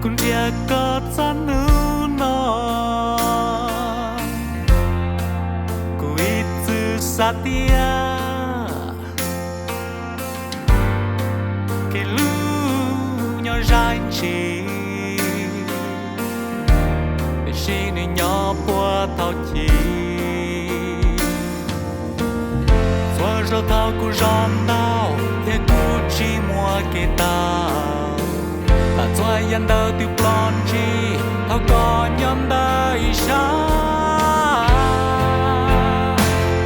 Kuv nrhiav koj txog hnub no, kuv ib txwm xav tias kev hlub nyob zaib ntsis, tiam sis nws nyob puag thaum chiv. Txhua zaus thaum kuv zov ntau thiab kuv tsis muaj kev tau, txhua yam ntawd twb ploj ntshis thaum koj nyob ntawm ib sab.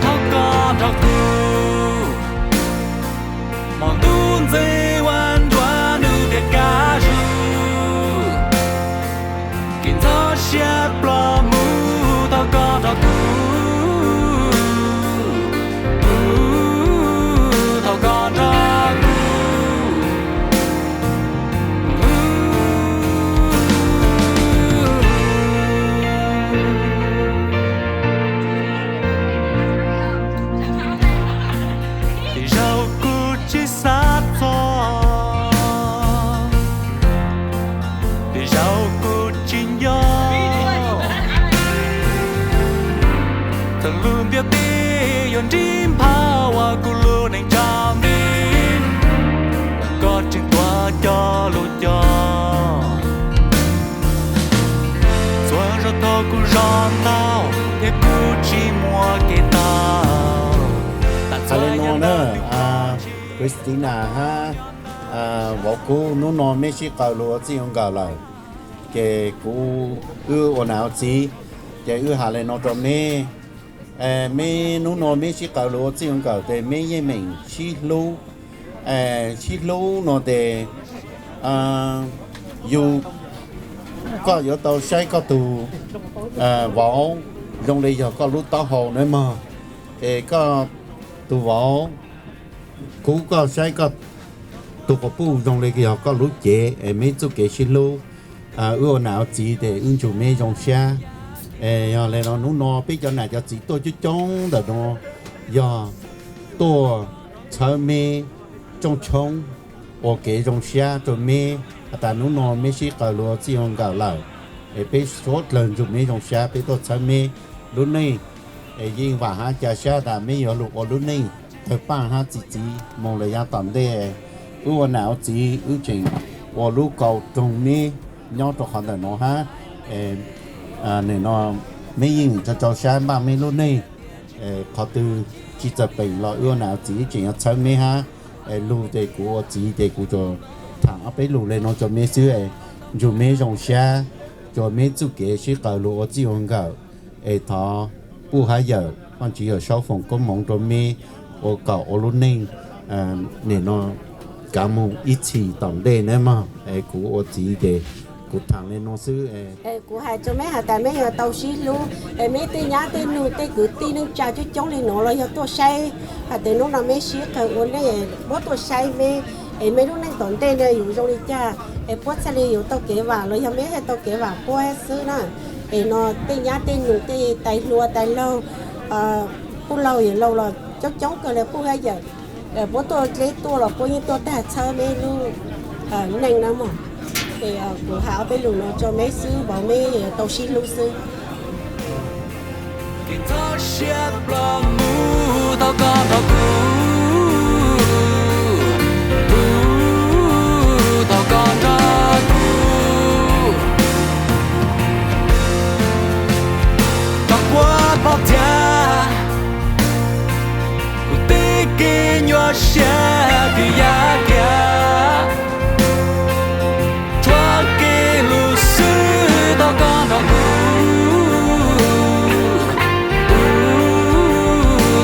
Thaum koj nrog kuv hmo ntuj ntxeev ua nruab hnub thiab kaj zus, kev ntxhov siab ploj mus thaum koj nrog kuv, thaum koj nrog kuv. Tej zaum kuv tsis xav txog, tej zaum kuv tsis nco txog lub ntiaj teb yuav nrig nphav ua kuv lub neej tso me, koj tseem tuav cov lus cog. Txhua zaus thaum kuv zov ntau thiab kuv tsis muaj kev tau. Hais li no na, Christina hab vauv Kub, hnub no meb sib qaws lug ua txij ua nkawm lawm, ces kuv, wb ua nam ua txiv, ces wb has li no rau meb. Meb hnub no meb sib qaws lug ua txij ua nkawm tes meb yeej meem sib hlub. Sib hlub no tes yus, koj yuav tau saib koj tus vauv zoo li yog koj lub taub hau na mog, es koj tus vauv Kub, koj saib koj tus quas puj zoo li yog koj lub cev, es meb txuj kev sib hlub. Wb ua nam ua txiv tes wb ntsug meb zoo sab. Es yog li no hnub no peb cov nam cov txiv tuaj coob coob ntawm no yog tuaj txhawb meb rooj tshoob, ua kev zoo sab rau meb has tas hnub no meb sib qaws lug ua txij ua nkawm lawm. Es peb suav dlawg ntsug meb zoo sab, peb tuaj txhawb meb lub neej. Es yeej vam hab ca sab tas meb yuav lug ua lub neej tawg paaj hab txi txiv moog lawm yav tom ntej. Wb ua nam ua txiv wb tseem ua lub kaus roog meb nyob rau qhov ntawm no hab. Nim no meb yeej tau rau sab npaj meb lub neej, qhov twg tsis txawm peem los wb ua nam ua txiv wb tseem yuav txhawb meb hab. Lug tes kuv ua txiv tes kuv tsuas thaam ob peb lus le no rau meb xwb. Ntsug meb zoo sab, rua meb txuj kev sib qaws lug ua txij ua nkawm. Es thov puj hab yawm Vaajtswv Yawm Saub foom koob moov rau meb ua kaum ua lub neej nim no kav moog ib txhis tom ntej na mog. Es kuv ua txiv tes kuv thaam le no xwb. Kuv has rua meb has tas meb yuav tau sib hlub, es meb tej nyab tej nug tej kwv tij neej tsa coob coob le nuav los yog tuaj saib has tas nub no meb sib qaws ua neej, puab tuaj saib meb, es meb lub neej tom ntej no yuav zoo li cas, es puab txhaj le yuav tau kev vam los yog meb txhaj tau kev vam puab xwb na. Es no tej nyab tej nug tej tais hluas tais laug, puj laug yawm laug los coob coob kawg le puj hab yawm, puab tuaj dleb tuaj los puab yeej tuaj tag txhawb meb lub neej na mog. Es kuv has ob peb lus no rua meb xwb, vauv, meb tau sib hlub xwb. Kev ntxhov siab ploj mus thaum koj nrog kuv, thaum koj nrog kuv. Thaum kuv pom txhia kuv tej kev nyuaj siab twb ya kiag, tshuav kev hlub xwb thaum koj nrog kuv,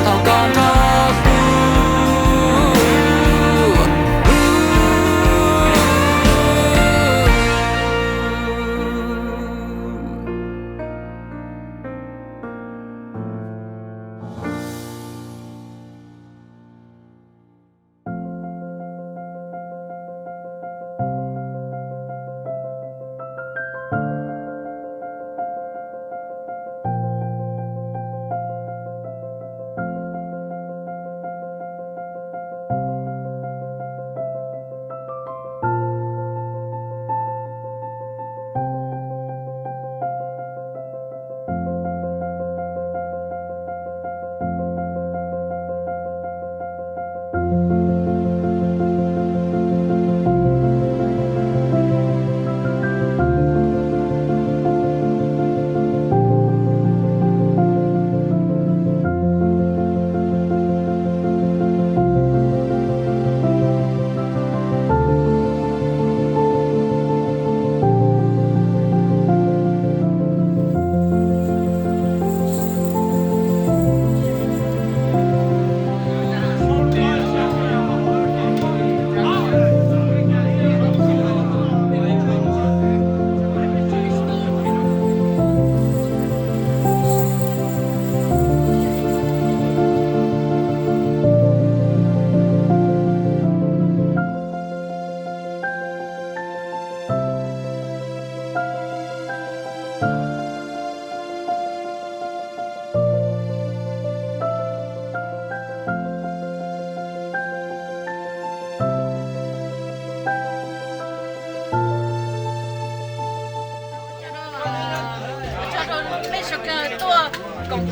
thaum koj nrog kuv.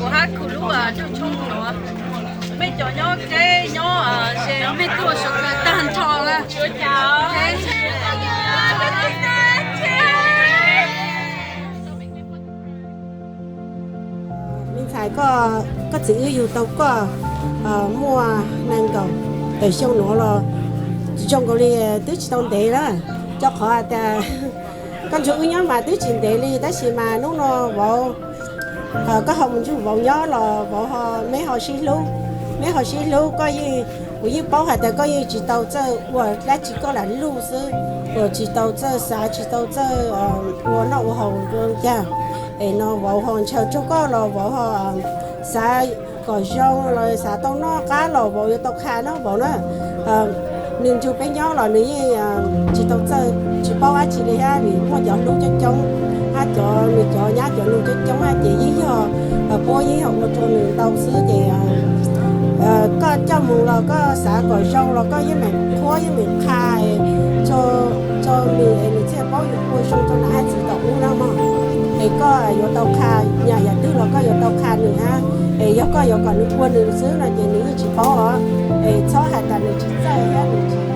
Kuv hab kuv lub rooj tshoob nuav, mej cov nyob deb nyob ze mej tuaj sawv kawg tag nrho na. Me ntxhais, koj txiv wb yug tau koj muaj nees nkaum tawm xyoo nuav los zoo nkaus li twb tsis tau ntev na. Rua qhov has tas koj nrug wb nyob mas twb tsis ntev li, tab sis mas hnub no vauv, koj ho mus nrug vauv nyob los vauv ho, meb ho sib hlub, meb ho sib hlub, koj yeej, kuv yeej paub has tas koj yeej tsis tau txawj ua dlaab tsi, koj lam luj xwb, koj tsis tau txawj xav, tsis tau txawj ua noj ua haus ua caag. Es no vauv ho ntshaw rua koj los vauv ho xav kom zoo los xav tau noj qab los vauv yuav tau qha na vauv na. Nws nrug peb nyob los nws yeej tsis tau txawj, tsis paub dab tsi li hab, vim muaj cov hlub coob coob hab cov, nws cov nyab cov nug coob coob hab ces yeej yog puab yeej yog ua rua nws ntau xwb ces koj coj mus los koj xav kom zoo los koj yeej meem qhuab yeej meem qha rua nws es nws thiaj paub yuav ua zoo rua nam hab txiv tom ub na mog. Es koj yuav tau qha, nyam yam twg los koj yuav tau qha nws hab, es yog koj yuav kom nws ua nws xwb no ces nws yeej tsis paub os. Es txhob has tas nws tsis txawj hab nws tsis